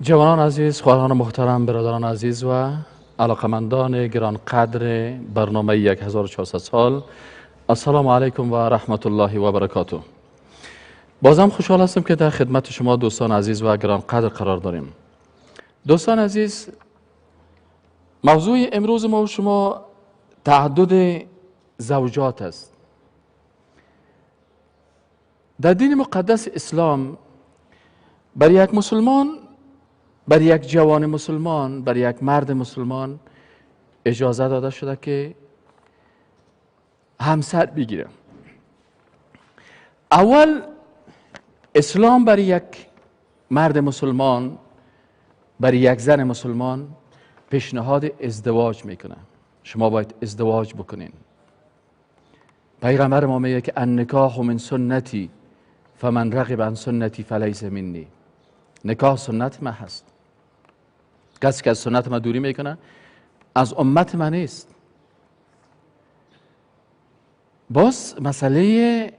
جوانان عزیز، خواهران محترم، برادران عزیز و علاقمندان گرانقدر برنامه 1400 سال، السلام علیکم و رحمت الله و برکاته. بازم خوشحال هستم که در خدمت شما دوستان عزیز و گرانقدر قرار داریم. دوستان عزیز، موضوع امروز ما و شما تعدد زوجات است. در دین مقدس اسلام بر یک مسلمان، بر یک جوان مسلمان، بر یک مرد مسلمان اجازه داده شده که همسر بگیره. اول اسلام بر یک مرد مسلمان، بر یک زن مسلمان پیشنهاد ازدواج میکنه. شما باید ازدواج بکنین. پیغمبر ما میگه که النکاح من سنتی فمن رغب عن سنتی فلیس منی. نکاح سنت من هست. کسی که از سنت من دوری میکنه از امت من نیست. باز مسئله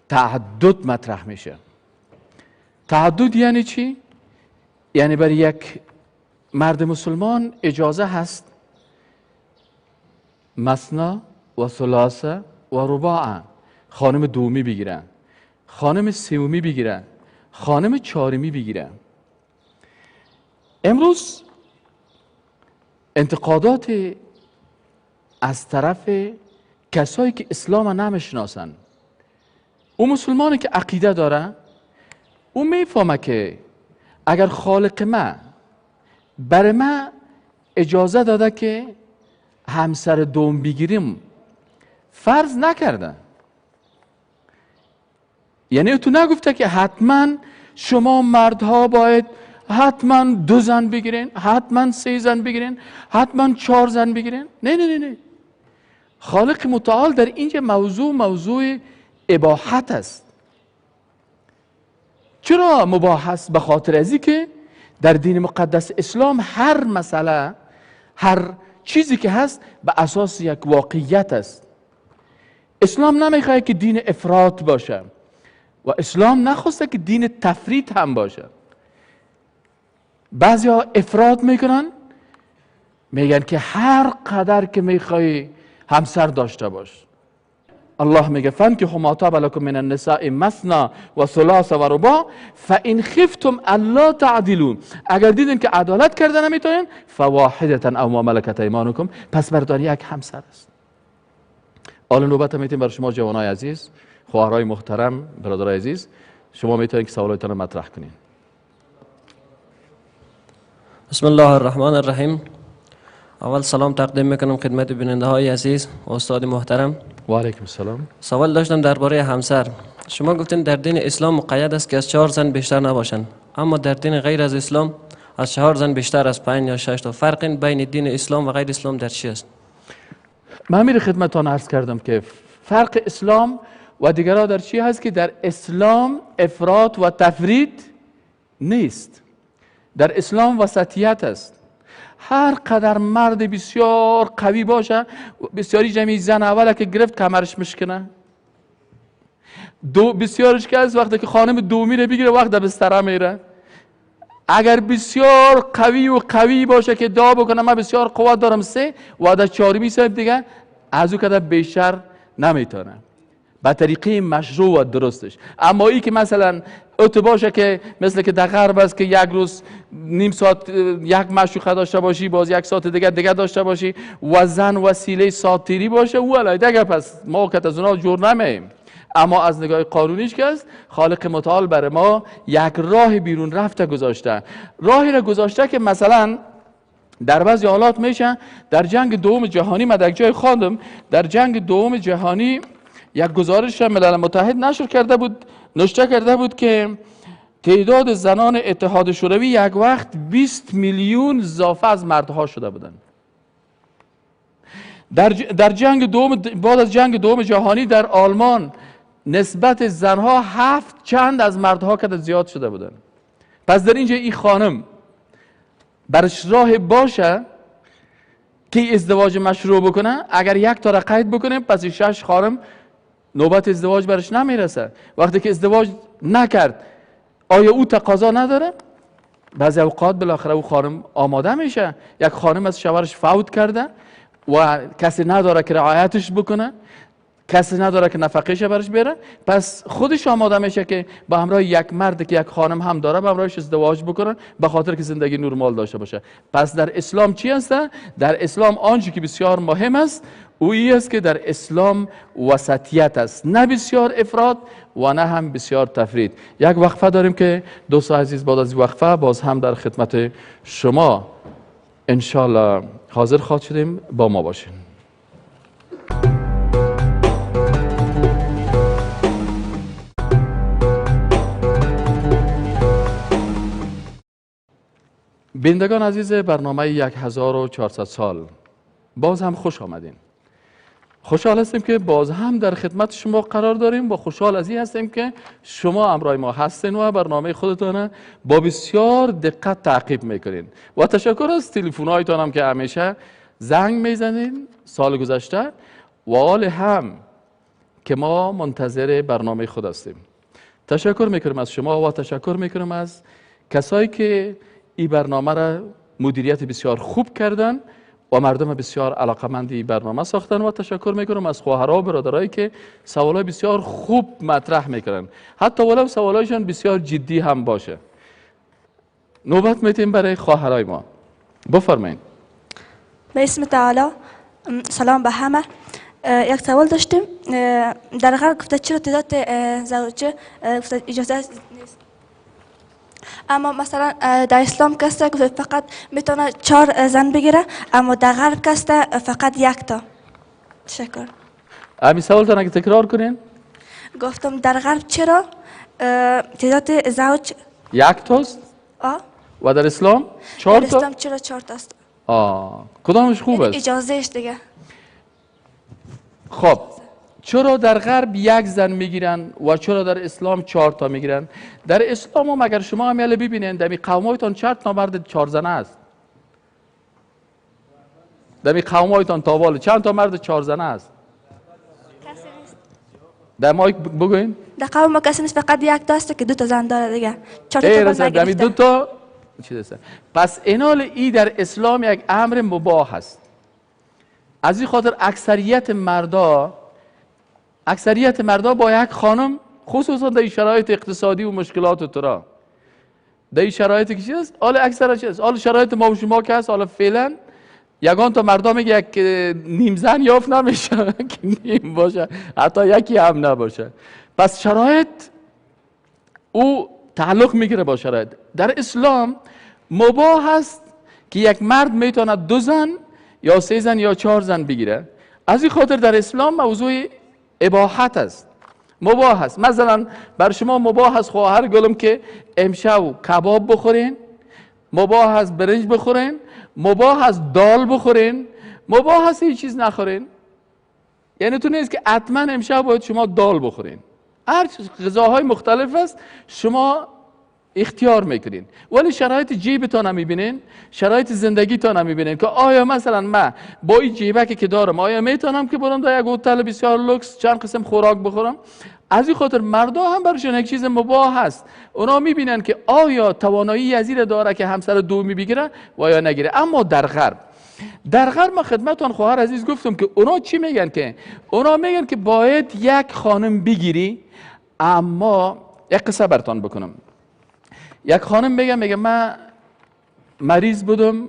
تعدد مطرح میشه. تعدد یعنی چی؟ یعنی برای یک مرد مسلمان اجازه هست مثنا و ثلاثه و رباعه، خانم دومی بگیره، خانم سومی بگیره، خانم چهارمی بگیره. امروز انتقادات از طرف کسایی که اسلام نمیشناسن، او مسلمانی که عقیده داره او میفهمه که اگر خالق من برای من اجازه داده که همسر دوم بگیریم، فرض نکرده، یعنی تو نگفته که حتما شما مردها باید حتما 2 زن بگیرین، حتما 3 زن بگیرین، حتما 4 زن بگیرین. نه نه نه نه، خالق متعال در اینجا موضوع اباحت است. چرا مباح است؟ به خاطر ازی که در دین مقدس اسلام هر مسئله، هر چیزی که هست به اساس یک واقعیت است. اسلام نمیخواد که دین افراط باشه و اسلام نخواسته که دین تفریط هم باشه. بعضی ها افراط میکنن، میگن که هر قدر که میخوای همسر داشته باش. الله میگه فانکحوا ما طاب لکم من النساء مثنا و ثلاث و رباع فان خفتم الا تعدلوا. اگر دیدین که عدالت کرده نمیتونین، فواحدة او ما ملکت ایمانکم، پس بردار یک همسر است. حالا نوبت میتیم برای شما جوانای عزیز، خواهرای محترم، برادرای عزیز، شما میتونید که سوالاتتون رو مطرح کنین. بسم الله الرحمن الرحیم. اول سلام تقدیم میکنم خدمت بیننده های عزیز و استاد محترم. و علیکم السلام. سوال داشتم درباره همسر. شما گفتین در دین اسلام مقید است که از 4 زن بیشتر نباشند، اما در دین غیر از اسلام از 4 زن بیشتر از 5 یا 6 تا. فرق بین دین اسلام و غیر اسلام در چی است؟ من امیر خدمتتان عرض کردم که فرق اسلام و دیگرها در چی هست که در اسلام افراط و تفرید نیست. در اسلام وسطیت است. هر قدر مرد بسیار قوی باشه، بسیاری جمعی زن اوله که گرفت کمرش مشکنه، دو بسیارش که از وقتی که خانم دومی رو بگیره وقت در بستره میره. اگر بسیار قوی و قوی باشه که دعا بکنه من بسیار قوت دارم، 3 و در 4 صاحب دیگه از او که بیشتر نمیتونه به طریقه مشروع و درستش. اما ای که مثلا اتو باشه که مثل که در غرب است که یک روز نیم ساعت یک معشوقه داشته باشی، باز یک ساعت دیگه داشته باشی و زن وسیله ساتیری باشه، او علیه دیگه پس ما که از اونا جور نمیم. اما از نگاه قانونیش که است، خالق متعال بر ما یک راه بیرون رفته گذاشته، راهی را گذاشته که مثلا در بعضی حالات میشه. در جنگ دوم جهانی من در جای خواندم، در جنگ دوم جهانی یک گزارش ملل متحد نشر کرده بود، نوشته کرده بود که تعداد زنان اتحاد شوروی یک وقت 20 میلیون اضافه از مردها شده بودند. در جنگ دوم، بعد از جنگ دوم جهانی در آلمان نسبت زنها 7 چند از مردها که زیاد شده بودند. پس در اینجا این خانم برش راه باشه که ازدواج مشروع بکنه، اگر یک تا را قید بکنه پس 6 خانم نوبت ازدواج برش نمیرسه. وقتی که ازدواج نکرد آیا او تقاضا نداره؟ بعضی اوقات بالاخره او خانم آماده میشه، یک خانم از شوهرش فوت کرده و کسی نداره که رعایتش بکنه، کسی نداره که نفقهش برش بره، پس خودش آماده میشه که با همراه یک مرد که یک خانم هم داره با همراهش ازدواج بکنه، به خاطر که زندگی نرمال داشته باشه. پس در اسلام چی هست؟ در اسلام آنچه که بسیار مهم است اویی است که در اسلام وسطیت است، نه بسیار افراط و نه هم بسیار تفرید. یک وقفه داریم که دوست عزیز بعد از وقفه باز هم در خدمت شما انشالله حاضر خواهد شدیم. با ما باشین. بینندگان عزیز برنامه 1400 سال، باز هم خوش آمدین. خوشحال هستیم که باز هم در خدمت شما قرار داریم و خوشحال از این هستیم که شما همراه ما هستین و برنامه خودتان با بسیار دقت تعقیب میکنین. و تشکر از تلفن‌هایتان هم که همیشه زنگ میزنین سال گذشته و حال هم که ما منتظر برنامه خود هستیم. تشکر میکنم از شما و تشکر میکنم از کسایی که این برنامه را مدیریت بسیار خوب کردن و مردم بسیار علاقمند این برنامه ساختن. و تشکر میکنم از خواهرها و برادرایی که سوالای بسیار خوب مطرح میکنن، حتی ولو سوالایشان بسیار جدی هم باشه. نوبت میتیم برای خواهرای ما. بفرمایید. به اسم تعالی. سلام به همه. یک سوال داشتیم. در غرب گفته چرا تعداد زوجه گفته اجازه نیست، اما مثلا در اسلام کسته که فقط میتونه 4 زن بگیره، اما در غرب کسته فقط 1 تا. تشکر. همین سوالتان اگه تکرار کنین. گفتم در غرب چرا تعداد زوج 1 تاست و در اسلام 4 تا؟ در اسلام چرا 4 تاست؟ کدامش خوب است؟ اجازهش دیگه. خب چرا در غرب 1 زن میگیرن و چرا در اسلام 4 تا میگیرن؟ در اسلام هم اگر شما هم یاله ببینین در قومایتان 4 تا مرد 4 زنه است. در قومایتان تاوال چند تا مرد 4 زنه است؟ کسی نیست. در مایک بگوین. در قوم ما کسی نیست، فقط 1 تا است که 2 تا زن داره دیگه. 4 تا زن نگرفته. 2 تا چیز است. پس اینال ای در اسلام یک امر مباح است. از این خاطر اکثریت مردا با یک خانم، خصوصا در شرایط اقتصادی و مشکلات ترا، در این شرایط که چیز، حالا اکثر چیز، حالا شرایط ما و شما که هست، حالا فعلا یگان تا مردا میگه یک نیم زن یافت نمیشه که نیم باشه، حتی یکی هم نباشه. پس شرایط او تعلق میگیره با شرایط. در اسلام مباح است که یک مرد میتونه 2 زن یا 3 زن یا 4 زن بگیره. از این خاطر در اسلام موضوع اباحت است، مباح است. مثلا بر شما مباح است خواهر گلم که امشب کباب بخورین، مباح است برنج بخورین، مباح است دال بخورین، مباح است هیچ چیز نخورین. یعنی تو نیست که حتما امشب باید شما دال بخورین. هر غذاهای مختلف است، شما اختیار میکنین، ولی شرایط جیبتان هم میبینین، شرایط زندگیتان هم میبینین که آیا مثلا من با این جیبکی که دارم آیا میتونم که برم در یک هتل بسیار لوکس چند قسم خوراک بخورم؟ از این خاطر مردا هم برشون یک چیز مباح هست. اونا میبینن که آیا توانایی از این داره که همسر دومی بگیره و یا نگیره. اما در غرب ما خدمتتان خواهر عزیز گفتم که اونا چی میگن؟ که اونا میگن که باید یک خانم بگیری. اما یک قصه براتون بکنم. یک خانم میگه من مریض بودم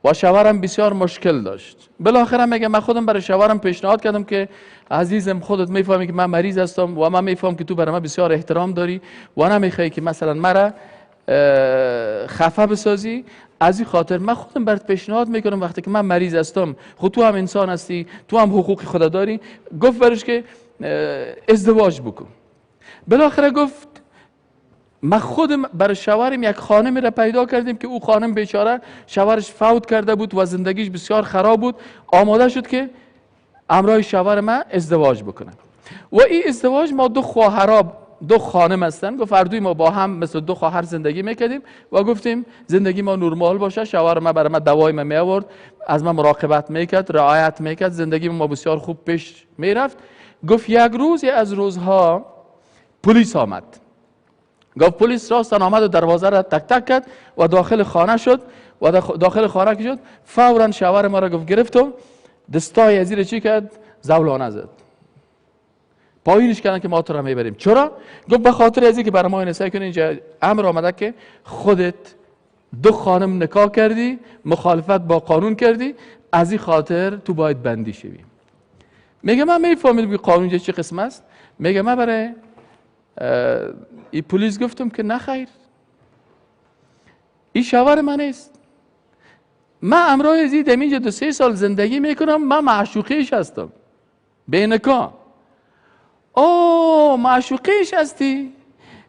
و شوهرم بسیار مشکل داشت. بالاخره میگه من خودم برای شوهرم پیشنهاد کردم که عزیزم خودت میفهمی که من مریض هستم و من میفهم که تو برای من بسیار احترام داری و نمیخوای که مثلا مرا خفه بسازی. از این خاطر من خودم برات پیشنهاد میکنم وقتی که من مریض هستم، خود تو هم انسان هستی، تو هم حقوق خود داری. گفت برش که ازدواج بکن. بالاخره گفت ما خودم برای شوهرم یک خانمی را پیدا کردیم که او خانم بیچاره شوهرش فوت کرده بود و زندگیش بسیار خراب بود، آماده شد که همراه شوهر من ازدواج بکنه. و این ازدواج ما دو خواهرا، دو خانم هستن، گفت هر ما با هم مثل دو خواهر زندگی میکردیم و گفتیم زندگی ما نرمال باشه. شوهر من برای من دوای من میآورد، از من مراقبت میکرد، رعایت میکرد، زندگی ما بسیار خوب پیش میرفت. گفت یک روز از روزها پلیس آمد. گفت پلیس راستن آمد و دروازه را تک تک کرد و داخل خانه شد و داخل خانه که شد فورا شوهر ما را گفت گرفت و دستای از زیر چی کرد؟ زولانه زد. پایینش کردن که ما تو را میبریم. چرا؟ گفت به خاطر از اینکه برای ما این سعی کنی اینجا امر آمده که خودت دو خانم نکاح کردی، مخالفت با قانون کردی، از این خاطر تو باید بندی شوی. میگه من میفهمیدم که قانون چه قسم است. میگه من برای ای پلیس گفتم که نه خیر، این شوهر من است، من امرای ازی در اینجا 2-3 سال زندگی میکنم، من معشوقیش هستم به نکاح. او معشوقیش هستی،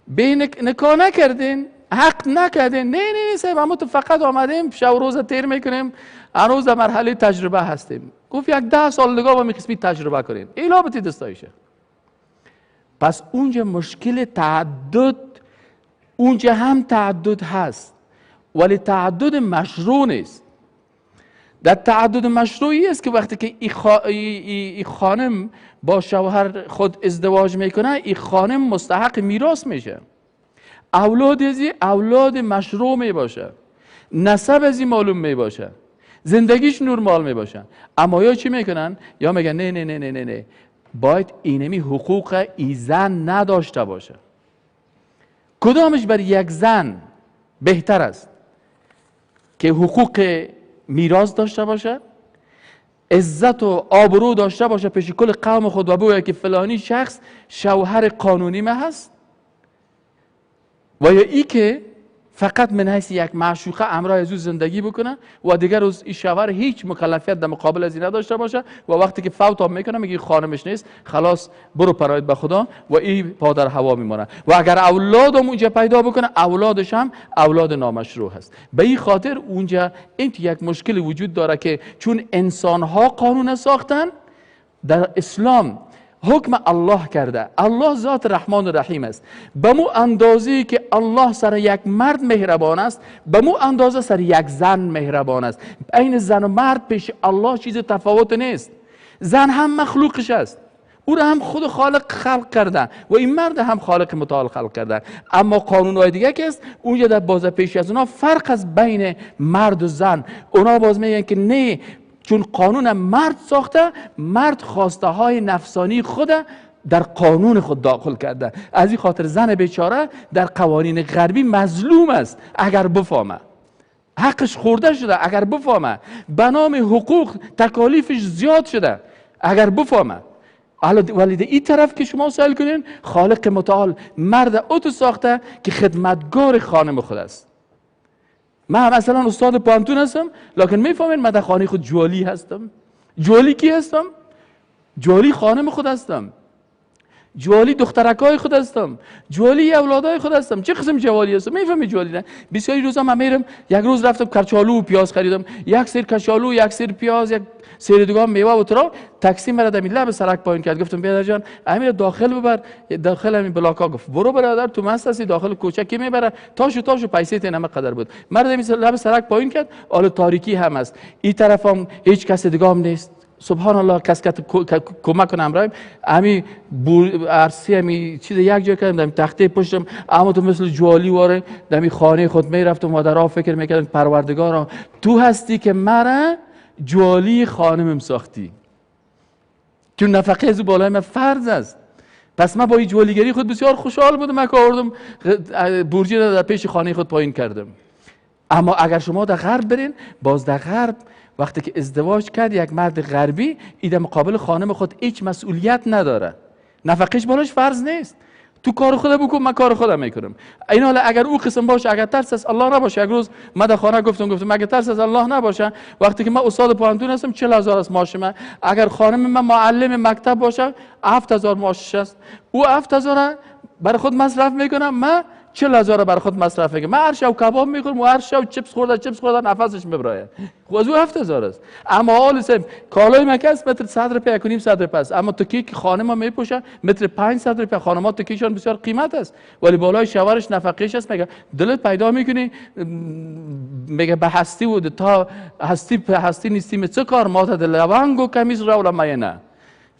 به نکاح نکردین، حق نکردین. نه نه نه صاحب، ما تو فقط آمدیم شب روز تیر میکنیم، هنوز در مرحله تجربه هستیم. گفت یک 10 سال دیگه با می قسمی تجربه کنین، ایلا بتی دستایشه. پس اونجا مشکل تعدد، اونجا هم تعدد هست ولی تعدد مشروع نیست. در تعدد مشروعی است که وقتی که ای خانم با شوهر خود ازدواج میکنه، ای خانم مستحق میراث میشه، اولاد ازی اولاد مشروع میباشه، نسب ازی معلوم میباشه، زندگیش نرمال میباشه. اما یا چی میکنن؟ یا میگن نه نه نه نه نه نه، باید اینمی حقوق ای زن نداشته باشه. کدامش بر یک زن بهتر است که حقوق میراث داشته باشه، عزت و آبرو داشته باشه پیش کل قوم خود و بگوید که فلانی شخص شوهر قانونی ما هست، و یا ای که فقط من حیث یک معشوقه امرای از او زندگی بکنه و دیگر روز این شوهر هیچ مکلفیت در مقابل از این نداشته باشه و وقتی که فوت هم میکنه میگه خانمش نیست، خلاص برو پراید به خدا و این پا در هوا میمونه. و اگر اولادم اونجا پیدا بکنه، اولادش هم اولاد نامشروع هست. به این خاطر اونجا این یک مشکل وجود داره که چون انسانها قانون ساختن، در اسلام حکم الله کرده، الله ذات رحمان و رحیم است. به مو اندازه‌ای که الله سر یک مرد مهربان است، به مو اندازه سر یک زن مهربان است. بین زن و مرد پیش الله چیز تفاوت نیست. زن هم مخلوقش است، او را هم خود خالق خلق کرده و این مرد هم خالق متعال خلق کرده. اما قانون‌های دیگه که است اونجا در باز پیش از اونا فرق از بین مرد و زن. اونا باز میگن که نه، چون قانون مرد ساخته، مرد خواسته های نفسانی خود در قانون خود داخل کرده. از این خاطر زن بیچاره در قوانین غربی مظلوم است. اگر بفهمه حقش خورده شده، اگر بفهمه به نام حقوق تکالیفش زیاد شده، اگر بفهمه. ولی در این طرف که شما سوال کنین، خالق متعال مرد اوتو ساخته که خدمتگار خانم خود است. من مثلا استاد پانتون هستم، لکن میفهمین من در خانه خود جوالی هستم. جوالی کی هستم؟ جوالی خانم خود هستم، جوالی دخترکای خود هستم، جوالی اولادای خود هستم. چه قسم جوالی هستم؟ میفهمی جوالی نه؟ بسیاری روزا من میرم، یک روز رفتم کرچالو و پیاز خریدم، یک سیر کرچالو، یک سیر پیاز، یک سیر دیگه میوه و ترا، تاکسی مرا در لب سرک پایین کرد. گفتم بیادر جان امیر داخل ببر، داخل همین بلاکا. گفت برو برادر تو مست هستی، داخل کوچه کی میبره؟ تاشو پیسه تین همه قدر بود. مرا در لب سرک پایین کرد. حالا تاریکی هم است، این طرف هم هیچ کس دیگه هم نیست. سبحان الله، کس که کمک کنه امرایم امی عرصی امی چیز یک جای کردم، دمی تخته پشتم، اما تو مثل جوالی واره دمی خانه خود میرفتم و در آب فکر میکردم پروردگارا تو هستی که مرا جوالی خانمم ساختی، چون نفقه از بالای من فرض است. پس من با این جوالیگری خود بسیار خوشحال بودم، من که آوردم برجی را در پیش خانه خود پایین کردم. اما اگر شما در غرب برین، باز در غرب وقتی که ازدواج کرد یک مرد غربی، ایده مقابل خانم خود هیچ مسئولیت نداره، نفقهش بالاش فرض نیست. تو کار خودم بکن، من کار خودم میکنم. این حالا اگر او قسم باشه، اگر ترس از الله نباشه، یک روز من در خانه گفتم اگر ترس از الله نباشه، وقتی که من استاد پوهنتون هستم 40,000 است معاش من، اگر خانم من معلم مکتب باشه 7,000 معاشش است، او 7,000 برای خود مصرف میکنم، من 40,000 برای خود مصرف میکنم. من هر شب کباب میخورم و هر شب چیپس خورده نفسش میبرایه. خب از او 7,000 است. اما حال سیم کالای من که است متر 100 روپیه، 1.5 روپیه است. اما تکی که خانم میپوشه متر 500 روپیه. خانم‌ها تکیشان بسیار قیمت است، ولی بالای شوهرش نفقهش است. میگه دلت پیدا میکنی، میگه به هستی و تا هستی نیستیم چه کار، ما تا دلوانگو کمیز را ولا نه.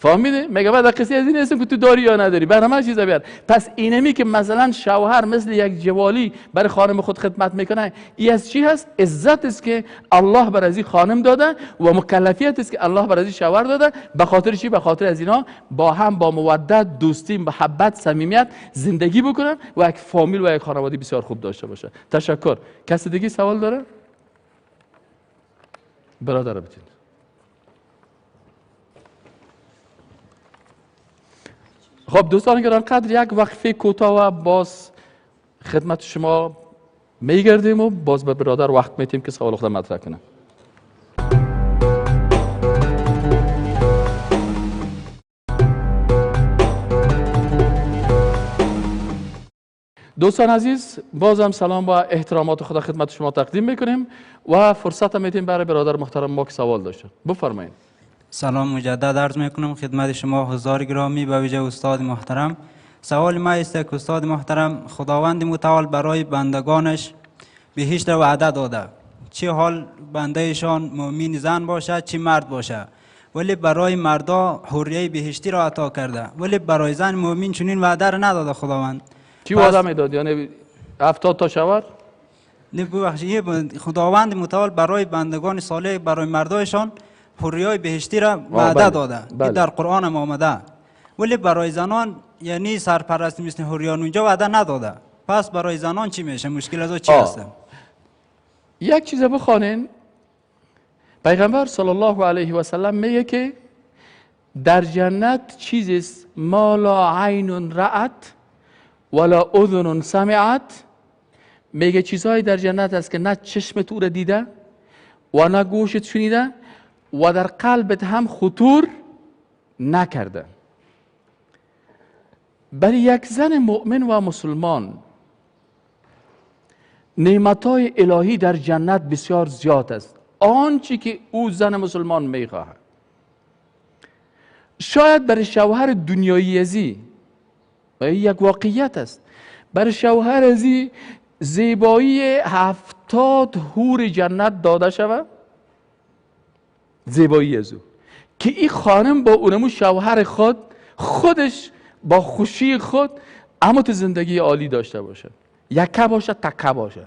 فهمیده؟ میگه بعد قصه از این نیستم که تو داری یا نداری، برای من چیزا بیار. پس اینمی که مثلا شوهر مثل یک جوالی برای خانم خود خدمت میکنه، ای از چی هست؟ عزت است که الله بر از این خانم داده و مکلفیت است که الله بر از این شوهر داده. به خاطر چی؟ به خاطر از اینا با هم با مودت، دوستی، محبت، صمیمیت زندگی بکنن و یک فامیل و یک خانواده بسیار خوب داشته باشه. تشکر. کسی دیگه سوال داره؟ برادر بتین. خب دوستان گرانقدر، یک وقفه کوتاه و باز خدمت شما میگردیم و باز به برادر وقت میتیم که سوال خود مطرح کنه. دوستان عزیز، بازم سلام و احترامات خود خدمت شما تقدیم میکنیم و فرصت میتیم برای برادر محترم ما که سوال داشته. بفرمایید. سلام مجدد عرض میکنم خدمت شما حضار گرامی به ویژه استاد محترم. سوال ما است که استاد محترم، خداوند متعال برای بندگانش بهشت را وعده داده، چه حال بندهشان مؤمن زن باشه چه مرد باشه، ولی برای مردا حریه بهشتی را عطا کرده، ولی برای زن مؤمن چنین وعده را نداده خداوند. چی وعده میداد؟ یعنی 70 تا شوهر؟ نه ببخشید، خداوند متعال برای بندگان صالح، برای مردایشان حریای بهشتی را وعده داده، بله. در قرآن هم آمده، ولی برای زنان یعنی سرپرست مثل حریان اونجا وعده نداده. پس برای زنان چی میشه؟ مشکل از چی هست؟ یک چیز بخوانین، پیغمبر صلی الله علیه و سلم میگه که در جنت چیزیست ما لا عین رأت ولا اذن سمعت. میگه چیزهایی در جنت است که نه چشمت او را دیده و نه گوشت شنیده و در قلبت هم خطور نکرده. برای یک زن مؤمن و مسلمان نعمتهای الهی در جنت بسیار زیاد است، آنچه که او زن مسلمان میخواهد. شاید برای شوهر دنیایی ازی، و یک واقعیت است، برای شوهر ازی زیبایی 70 حور جنت داده شود، زیبایی از او که این خانم با اونمو شوهر خود، خودش با خوشی خود اما تو زندگی عالی داشته باشه، یکه باشه تکه باشه.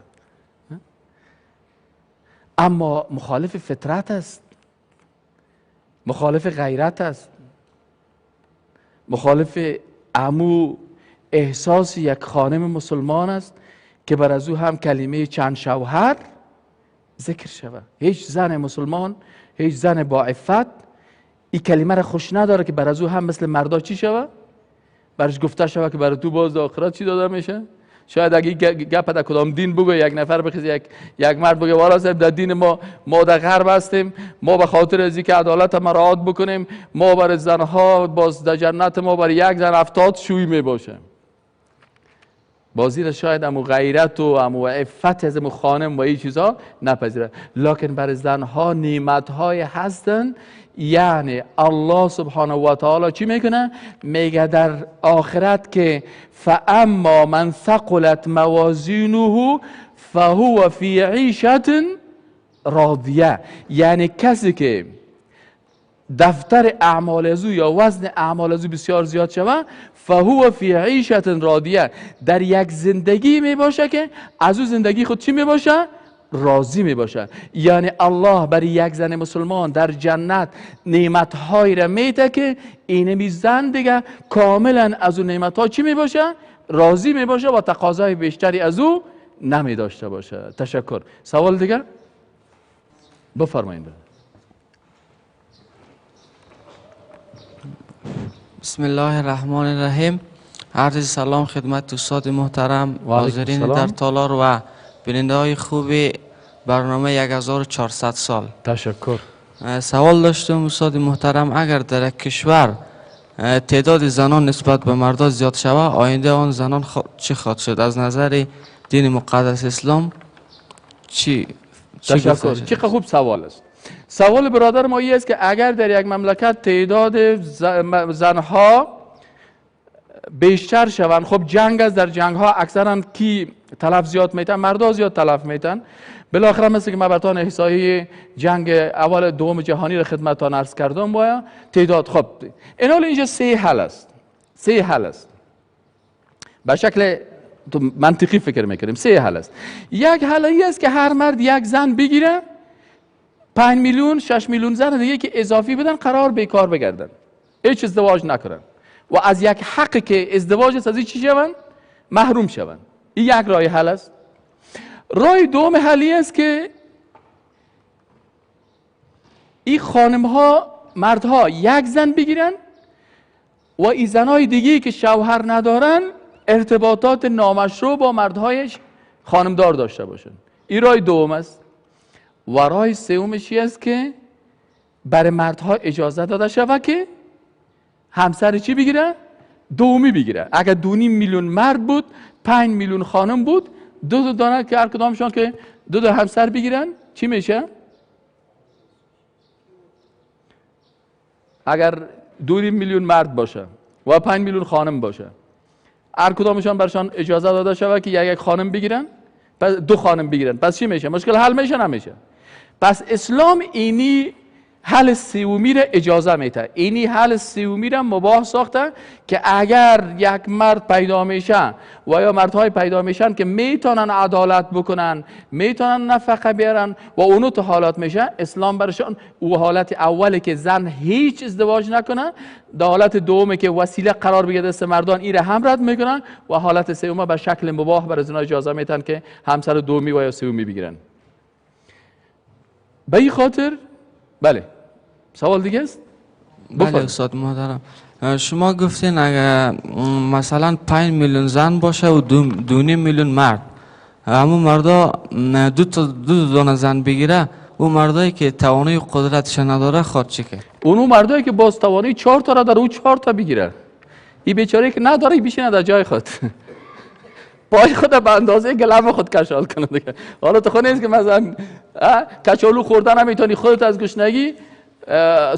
اما مخالف فطرت است، مخالف غیرت است، مخالف عمو احساس یک خانم مسلمان است که بر از او هم کلمه چند شوهر ذکر شود. هیچ زن مسلمان، هیچ زن با عفت این کلمه را خوش نداره که بر از او هم مثل مردا چی شود؟ برش گفته شود که برای تو باز آخرت چی داده میشه؟ شاید اگه گپ در کدام دین بگه، یک نفر بخیزه، یک مرد بگه والا صاحب در دین ما در غرب هستیم، ما به خاطر از اینکه عدالت مراعات بکنیم، ما برای زنها باز در جنت ما برای یک زن 70 شوی میباشه. بازی را شاید امو غیرت و امو عفت از امو خانم و این چیزا نپذیره، لکن برای زنها نعمتهای هستن. یعنی الله سبحانه و تعالی چی میکنه؟ میگه در آخرت که فاما من ثقلت موازینه فهو فی عیشة راضیه، یعنی کسی که دفتر اعمال از او یا وزن اعمال از او بسیار زیاد شود، فهو فی عیشة راضیه، در یک زندگی می باشه که از او زندگی خود چی می باشه؟ راضی می باشه. یعنی الله برای یک زن مسلمان در جنت نعمتهایی را میده که اینمی زن دیگه کاملا از اون نعمتها چی می باشه؟ راضی می باشه و تقاضای بیشتری از او نمی داشته باشه. تشکر. سوال دیگه؟ بفرمایید. بسم الله الرحمن الرحیم. عرض سلام خدمت استاد محترم، حاضرین در تالار و بیننده های خوب برنامه 1400 سال. تشکر. سوال داشتم استاد محترم، اگر در یک کشور تعداد زنان نسبت به مردان زیاد شود، آینده آن زنان چه خواهد شد؟ از نظر دین مقدس اسلام چی؟ تشکر. چه خوب سوال است. سوال برادر ما این است که اگر در یک مملکت تعداد زنها بیشتر شوند، خب جنگ است، در جنگ ها اکثرا کی تلف زیاد میتن، مردا زیاد تلف میتن. بالاخره مثل که من براتون احصاییه جنگ اول دوم جهانی رو خدمتتان عرض کردم باید تعداد. خب این حال اینجا سه حل است، سه حل است. به شکل منطقی فکر میکنیم سه حل است. یک حل ای است که هر مرد یک زن بگیره، 5 میلیون 6 میلیون زن دیگه که اضافی بدن قرار بیکار بگردن، هیچ ازدواج نکنن و از یک حقی که ازدواج است از این چی شون؟ محروم شون. این یک راه حل است. راه دوم حلی است که این خانم ها مردها یک زن بگیرن و این زنهای دیگه که شوهر ندارن ارتباطات نامشروع با مردهایش خانمدار داشته باشن. این راه دوم است. و راه سومش است که برای مردها اجازه داده شود که همسر چی بگیره؟ دومی بگیره. اگر 2.5 میلیون مرد بود، 5 میلیون خانم بود، دو دانه که هر کدامشان که دو همسر بگیرن چی میشه؟ اگر 2.5 میلیون مرد باشه و 5 میلیون خانم باشه، هر کدامشان برشان اجازه داده شود که یک خانم بگیرن، پس دو خانم بگیرن، پس چی میشه؟ مشکل حل میشه نمیشه؟ پس اسلام اینی حل سومی را اجازه میده، اینی حل سومی را مباح ساخته که اگر یک مرد پیدا میشه و یا مردهای پیدا میشن که میتونن عدالت بکنن، میتونن نفقه بیارن و اونو تو حالات میشه، اسلام برشان او حالت اولی که زن هیچ ازدواج نکنه، در حالت دومی که وسیله قرار بگیره دست مردان این را هم رد میکنن، و حالت سوم به شکل مباح بر زنها اجازه میتن که همسر دومی و یا سومی بگیرن. به این خاطر بله. سوال دیگه است؟ بله استاد محترم، شما گفتین اگر مثلا 5 میلیون زن باشه و 2.5 میلیون مرد، همون مردا دو دانه زن بگیره، اون مردایی که توانایی قدرتش نداره خواهد چی کرد؟ اونو مردایی که باز توانایی 4 تا را داره او 4 تا بگیره، این بیچاره که نداره بیشینه در جای خود پای خود به اندازه گلم خود کشال کنه دیگه. حالا تو خود نیست که مثلا کچالو خوردن هم میتونی خودت از گشنگی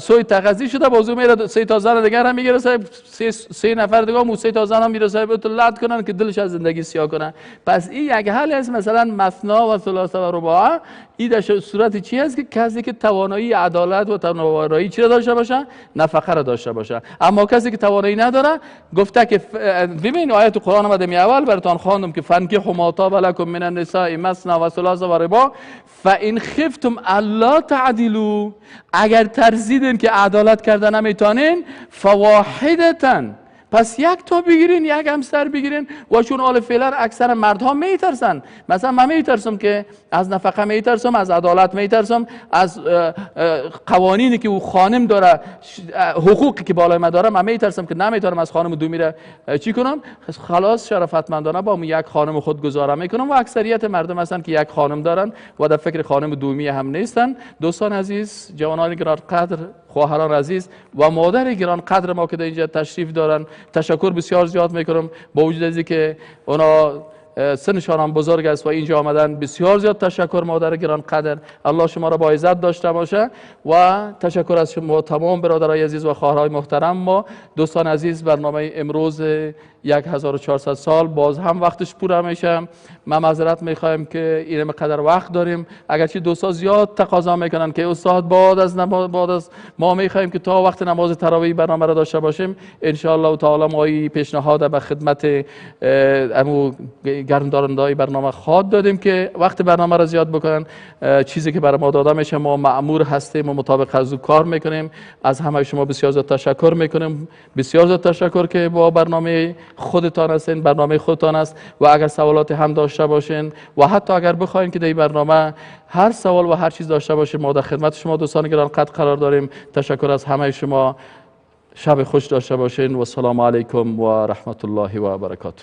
سوی تغذیه شده، بازو میره 3 تا زن دیگر هم میگیره، 3 نفر دیگه هم 3 تا زن هم میره به تو لد کنن که دلش از زندگی سیاه کنن. پس این یک حل است. مثلا مثنا و ثلاثه و رباعه، این در صورت چی است که کسی که توانایی عدالت و توانایی چی را داشته باشه؟ نفقه را داشته باشه. اما کسی که توانایی نداره، گفته که ببین آیت قرآن اومده می اول براتون خواندم که فانکحوا ما طاب لکم من النساء مثنا و ثلاثه و رباع فان خفتم الا تعدلوا، اگر ترسیدین که عدالت کردن نمیتونین، فواحدتن، پس یک تا بگیرین، یک همسر بگیرین. و چون آل فعلا اکثر مردها میترسن، مثلا من میترسم که از نفقه میترسم، از عدالت میترسم، از قوانینی که او خانم داره، حقوقی که بالای من داره، من میترسم که نمیتونم از خانم دومی را چی کنم. خلاص شرافتمندانه با یک خانم خود گزاره میکنم و اکثریت مردم هستن که یک خانم دارن و در فکر خانم دومی هم نیستن. دوستان عزیز، جوانان گرانقدر، خواهران عزیز و مادر گرانقدر ما که در اینجا تشریف دارن، تشکر بسیار زیاد میکنم. با وجود از اینکه اونا سنشان هم بزرگ است و اینجا آمدن، بسیار زیاد تشکر مادر گرانقدر، الله شما را با عزت داشته باشه. و تشکر از شما تمام برادرای عزیز و خواهرای محترم ما. دوستان عزیز، برنامه امروز 1400 سال باز هم وقتش پوره میشه. من معذرت میخوایم که این مقدر وقت داریم، اگرچه دوستا زیاد تقاضا میکنن که استاد بعد از ما میخوایم که تا وقت نماز تراویح برنامه را داشته باشیم. ان شاء الله تعالی ما این پیشنهاد به خدمت امو گرمدارندای برنامه خواد دادیم که وقت برنامه را زیاد بکنن. چیزی که برای ما داده میشه ما مأمور هستیم و مطابق از او کار میکنیم. از همه شما بسیار زیاد تشکر میکنیم، بسیار زیاد تشکر که با برنامه خودتان هستین، برنامه خودتان است. و اگر سوالات هم داشته باشین و حتی اگر بخواین که در این برنامه هر سوال و هر چیز داشته باشین، ما در خدمت شما دوستان گرانقدر قرار داریم. تشکر از همه شما، شب خوش داشته باشین و السلام علیکم و رحمت الله و برکاته.